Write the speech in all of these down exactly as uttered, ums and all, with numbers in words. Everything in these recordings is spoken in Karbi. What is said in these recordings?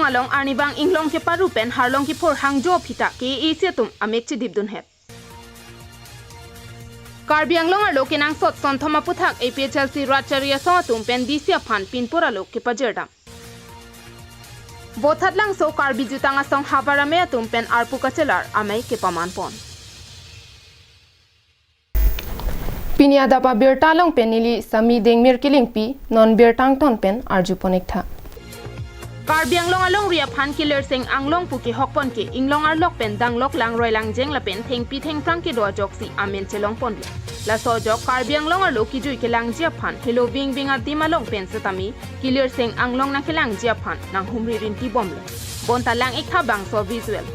along arnivang inglong keparu pen harlong kiphur hangjo aphi ta K A A C atum amek chedipdunhet. Karbi Anglong arlo kenangsot sonthom aputhak A P H L C Ratchari Asong atum pen D C aphan pinpur alo kepajirdam. Vothatlangso Karbi Jutang Asong havar amei atum pen arpu kachelar amei kepamanpon. Pini adap abirta along pen neli Sami Dengmir Kilingpi, non birta angton pen arjupon-ik tha. Karbi Anglong alongri aphan Kilirseng Anglong pu kehokpon ke inglong arlok pen danglok langroi langjeng lapen thengpi thengphrang kedo ajoksi amen chelongponlo. Laso ajok Karbi Anglong arlo kijui kelangji aphan helo vingving adim along pen setame Kilirseng Anglong nangkelangji aphan nanghumri rintibomlo. Bonta lang-ik tha bangso visual.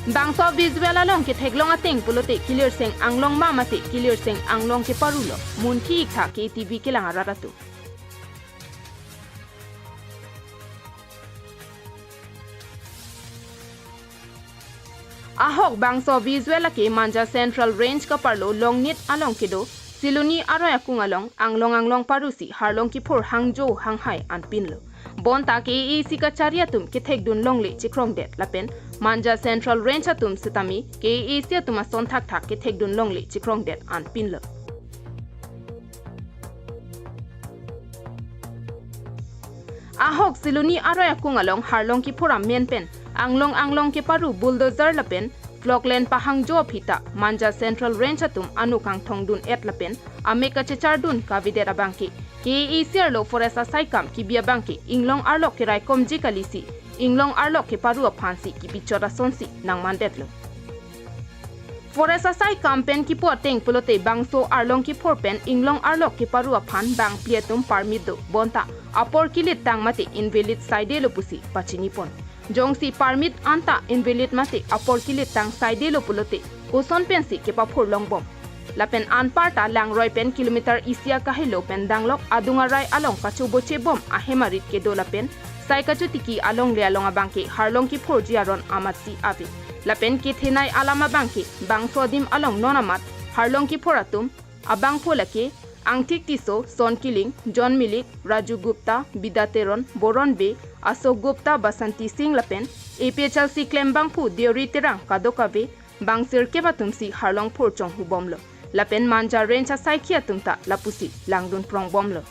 Bangso visual along ketheklong ateng pulote Kilirseng Anglong ma mate Kilirseng Anglong keparulo, munthi-ik tha K T V kelang arat atum. Ahok bangso visual lake Manja Central Range kaparlo Longnit along kedo Siloni aroi akung along anglong anglong parusi harlong kiphur hangjo hanghai anpinlo. Bonta K A A C kachari atum kethekdun longle chikrongdet lapen Manja Central Range atum setame K A A C atum ason thakthak kethekdun longle chikrongdet anpinlo. Ahok Siloni aroi akung along harlong kiphur amen pen anglong anglong keparu bulldozer lapen Clockland pahangjo aphi ta Manja Central Range atum ano kangthongdun-et lapen amek kachechardun kavedet abangke K A A C arlo forest asaikam kibi abangke inglong arlok keraikomji kalisi inglong arlok keparu aphansi kibichot asonsi nangmandetlo. Forest asaikam pen kipu ateng pulote bangso arlong kiphur pen inglong arlok keparu aphan bangphli atum permit do, bonta apor kilittang mate invalid saidelo pusi pachinipon. Jongsi permit anta invalid mate apor kilittang saidelo pulote koson pensi kepaphur longbom. Lapen anparta langroi pen kilometer isi akahelo pen danglok adung arai along kachobochebom ahem arit kedo lapen sai kachotiki alongle along abangke harlong kiphurji aron amatsi ave. Lapen kethenei alam abangke bangso adim along non amat harlong kiphur atum abangphu lake Angthik Tisso, Son Killing, John Milik, Raju Gupta, Bida Teron, Boron Bey, Ashok Gupta, Basanti Singh lapen A P H L C klembangphu Deori Terang kadokave bang sirkep atumsi harlong phur chonghubomlo. Lapen Manja Range asaikhi atum ta lapusi langdun prongbomlo.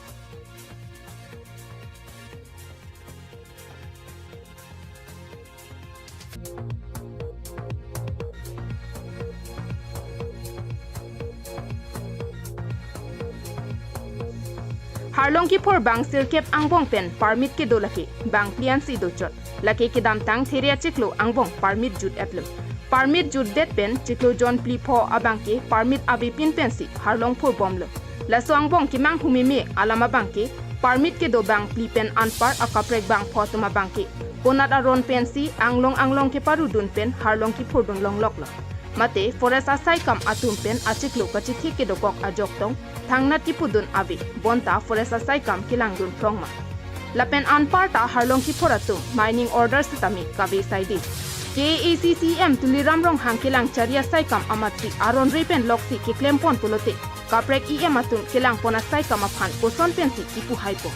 Harlong kiphur bang sirkep angbong pen permit kedo lake bangphli ansi dochot. Lake kedamtang There achiklo angbong permit jut-etlo. Permit jutdet pen chiklo jon phli pho abangke permit avepin pensi harlong phurbomlo. Laso angbong kemanghu meme alam abangke permit kedo bangphli pen anpar akaprek bangpho atum abangke konat aron pensi anglong anglong keparudun pen harlong kiphurdun longloklo. Mate forest asaikam atum pen achiklo kachithik kedokok ajok tong thangnat kipudun ave, bonta forest asaikam kelangdun phrongma. Lapen anparta harlong kiphur atum mining order setame kave saide. K A A C C E M Tuliram Ronghang kelang chari asaikam amatsi aron re pen loksi keklempon pulote kaprek E M atum kelangpon asaikam aphan koson pensi kipuhaipon.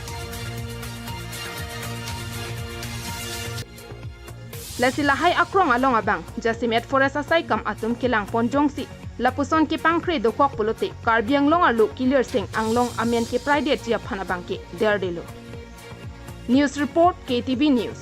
Lasi lahai akrong along abang jasemet forest asaikam atum kelangpon jongsi lapuson kepangkre dokok pulote Karbi Anglong arlo Kilirseng Anglong amen kepraidetji aphan abangke derdelo. News report, K T V News.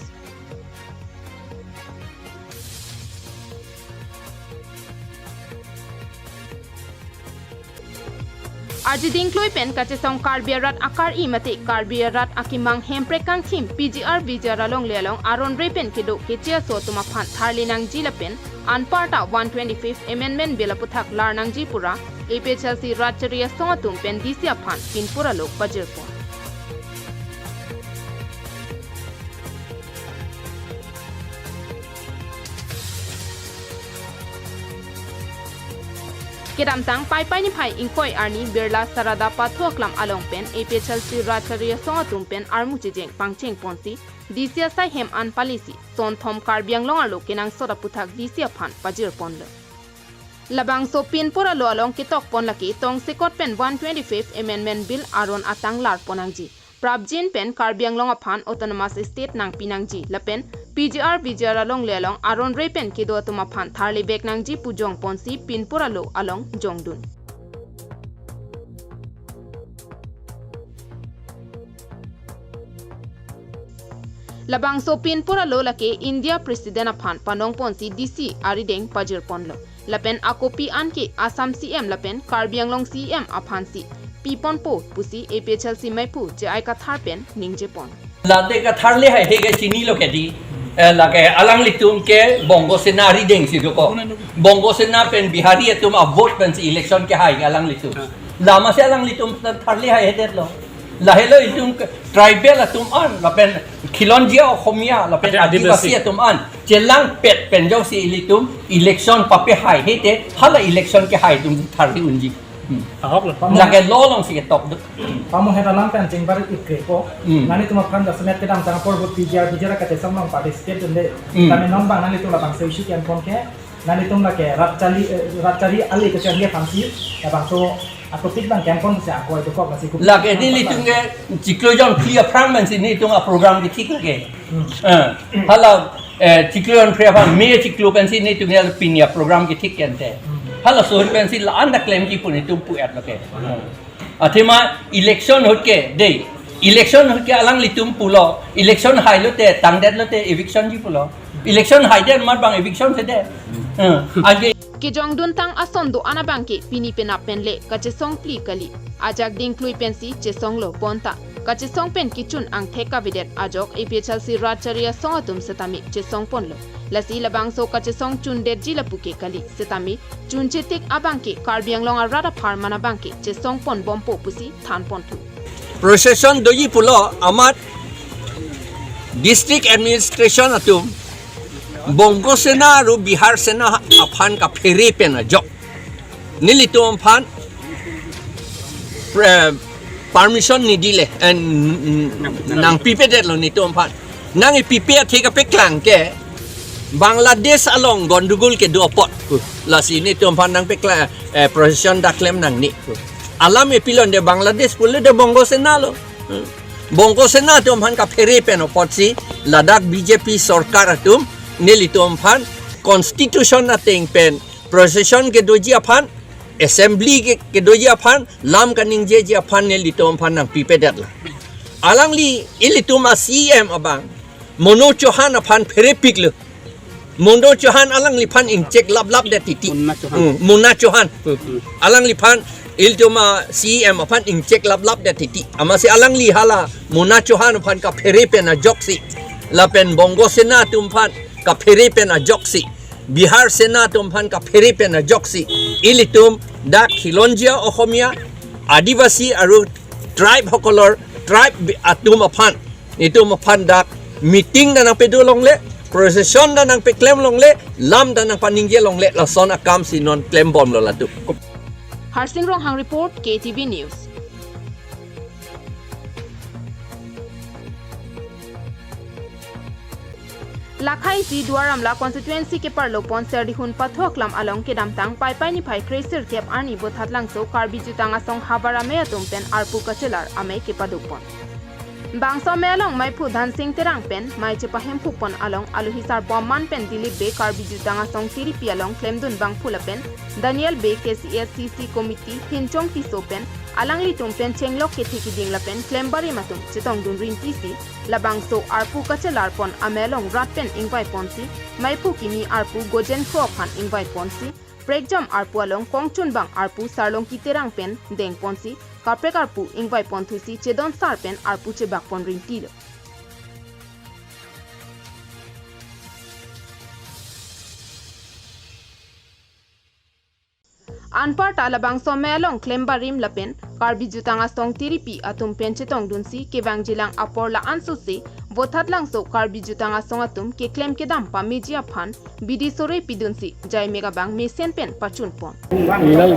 Arjiding klui pen kachesong Karbi arat akar-i mate Karbi arat akemang Hemprek kangthim P G R V G R alongle along aron re pen kedo keche aso atum aphan tharli nangji lapen anparta one twenty-fifth Amendment Bill aputhak lar nangji pura A P H L C Ratchari Asong atum pen D C aphan pinpur alo pajirpon. Kedamtang Paipai niphai ingkoi arni Birla Sarada Pathu aklam along pen A P H L C Ratchari Asong atum pen armu chejeng pangcheng ponsi D C asai hem an palisi sonthom Karbi Anglong arlo kenangsot aputhak D C aphan pajirponlo. Labangso pinpur alo along ketokpon lake tongsekot pen one twenty-fifth Amendment Bill aron atanglar ponnangji. Prapjin pen Karbi Anglong aphan Autonomous State nangpinangji lapen P G R V G R alongle along aron re pen kedo atum aphan tharlevek nangji pu jongponsi pinpur alo along jongdun. Labangso pinpur alo lake India President aphan panongponsi D C arideng pajirponlo. Lapen akopi anke Assam C M lapen Karbi Anglong C M aphansi piponpo pusi A P H L C maiphu J I Kathar pen ningjepon. Late Kathar le hai he ke chinilo ke di. Eh, lake alanglitum ke Bongo Sena arideng si dokok. Bongo Sena pen Bihari atum a-vote pensi election kehai ke alanglitum. Lama si alanglitum Kathar le hai hedetlo. Lahelo itum ke tribal atum an, lapen khilonjia Oxomiya, lapen Adi-, Adivasi Adivasi atum an chelangpet pen jongsi ilitum election papehai hete, hala election kehai atum tharli unji. Hmm. Ahok lo. Lake law alongsi ketok do. Pamo heta lam pen chingbar ikre ko. Hmm. Nanglitum aphan jasemet kedamtang apor bo P G R, P G R kachesong along participate dunde. Hmm. Tame non bang nanglitum labangso issue kempon ke. Nanglitum lake rat chari, eh, rat chari ale kachari aphansi, labangso atopik bang kempon si akoi dokok lasi kup. Lake nelitum ke chiklo jonphli aphrang pensi nelitum a-program kethik lake. Hmm. Eh, hala, eh, chiklo jonphli aphrang, May chiklo pensi nelitum ke pini a-program kethik kente. Hmm. Halaso ahut pensi la-an ta klemji pu nelitum pu-et lake. Hmm. Athema election ahut ke, dei. Election ahut ke alanglitum pulo. Election hailote, tangdetlote, eviction ji pulo. Election haidet amat bang eviction sedet. Eh, age. Kejongduntang ason do-an abangke pini penap pen le kachesong phli kali. Ajak dingklui pensi chesonglo bonta kachesong pen kechun angthek kavedet ajok A P H L C rat chari asong atum setame chesongponlo. Lasi labangso kachesong chundetji lapu ke kali setame chunchetik abangke Karbi Anglong arat apharman abangke chesongponbompo pusi thanponthu. Procession doji pulo amat district administration atum Bongo Sena aru Bihar Sena aphan kaphere pen ajok nelitum aphan, eh, permission nedile, eh, n-, n-, nangpipedetlo nelitum aphan. Nangpipe athe kapeklang ke Bangladesh along gondogol kedo apot. Lasi nelitum aphan nangpeklang, eh, procession dak klem nangne. Alam epilon de Bangladesh pule de Bongo Sena lo. Bongo Sena atum aphan kaphere pen apotsi ladak B J P sorkar atum nelitum aphan constitution ateng pen procession kedoji aphan, assembly ke, kedoji aphan, lam kaningjeji aphan nelitum aphan nangpipedetlo. Alangli ilitum a-C M abang Monu Chauhan aphan pherepiklo. Monu Chauhan alangliphan ingchek laplap det titi. Mona Chauhan. Hmm, Mona Chauhan. Hmm. Alangliphan ilitum a-C M aphan ingchek laplap det titi. Amatsi alangli hala Mona Chauhan aphan kaphere pen ajoksi, lapen Bongo Sena atum aphan kaphere pen ajoksi, Bihar Sena atum aphan kaphere pen ajoksi, ilitum dak khilonjia Oxomiya, Adivasi aru tribe hokolor, tribe bi-, atum aphan, itum aphan dak meeting ta nangpedo longle, procession ta nangpeklem longle, lam ta nangpaningje longle, lason akamsi non klembomlo latum. Harsing Ronghang report, K T V News. Lakhai isi Duar Amla constituency keparlopon Serdihun Pathu Aklam along kedamtang Paipai niphai kre-sirkep arni Bothatlangso Karbi Jutang Asong havar amei atum pen arpu kachelar amei kepadopon. Bangso amei along maiphu Dhansing Terang pen mei chepahemphupon along alohi sarbom man pen Dilip Bey Karbi Jutang Asong tiripi along klemdun bangphu lapen Daniel Bey K C S C C committee Hinchong Tisso pen alanglitum pen chenglok kethe kiding lapen klembarim atum chetongdun rintisi labangso arpu kachelarpon amei along rat pen ingvaiponsi, maiphu kimi arpu Gojen Kro aphan ingvaiponsi, prekjam arpu along kongchunbang arpu Sarlongki Terang pen dengponsi, kaprek arpu ingvaiponthusi chedon sar pen arpu chebakpon rintilo. Anparta labangso amei along klembarim lapen Karbi Jutang Asong tiripi atum pen chetongdunsi kevangjilang apor la-an sose Bothatlangso Karbi Jutang Asong atum keklem kedam pameji aphan bidi sore pidunsi jaimek abang mesen pen pachunpon. Nang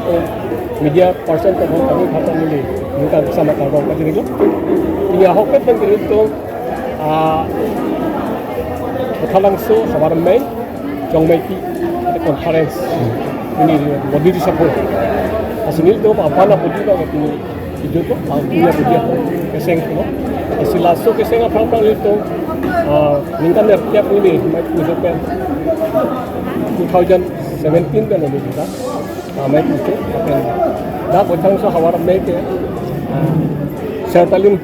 media person ko hong kami kata nili nungkan sama tanggung ka diri ko. Ini ahok pet bang diri ko, ah, Bothatlangso havar amei jongmei pi conference. Ini body di sapul. Lasi nelitum aban abody lo ini. Itu tu, ah, punya body apa? Keseng tu. Lasi laso keseng aphrang aphrang nelitum, ah, ningkan nerkep ini, mai pujo pen. Two thousand seventeen pen ini kita. Ah, mai pujo pen. Dak botang so hawar mai ke, ah, sertalin.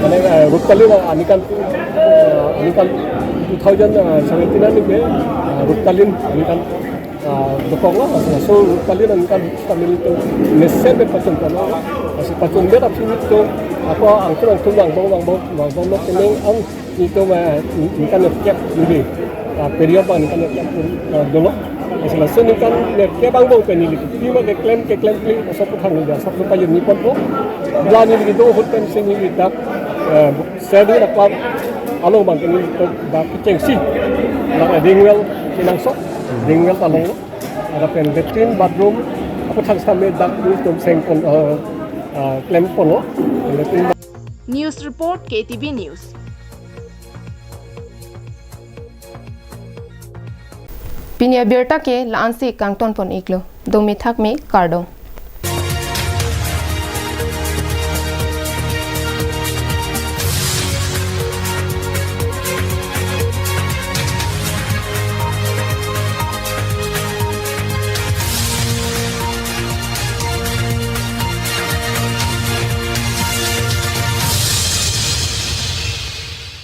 Mane, ah, ruptalin, ah, aningkan, ah, aningkan two thousand seventeen ani ke, ah, ruptalin aningkan, ah, dokok lo, ah, so ruptalin aningkan kami itu mesen pen pachun lo, ah, si pachun bet apsi itu, ako angkun angkun bang bang bang bang bang bang lo keneng ang itu ma ningkan nerkep neli, ah, period bang ningkan nerkep, ah, dolo. Lasi laso ningkan nerkep angbong pen neli, pima keklem keklem kli, asap thang neli, asap lupa yun nipon po. Bla neli do hut pen si neli dak, eh, sedu dak pam along bang neli dak kechengsi. Dak dingwel kenangsot, dingwel ta long lo. Ada pen latrine, bathroom, apa thang same dak nelitum seng pon, eh, eh, klem pon lo. Latrine. News report, K T V News. Pini abirta ke la-ansi kangton pon iklo. Dome thakme, kardom.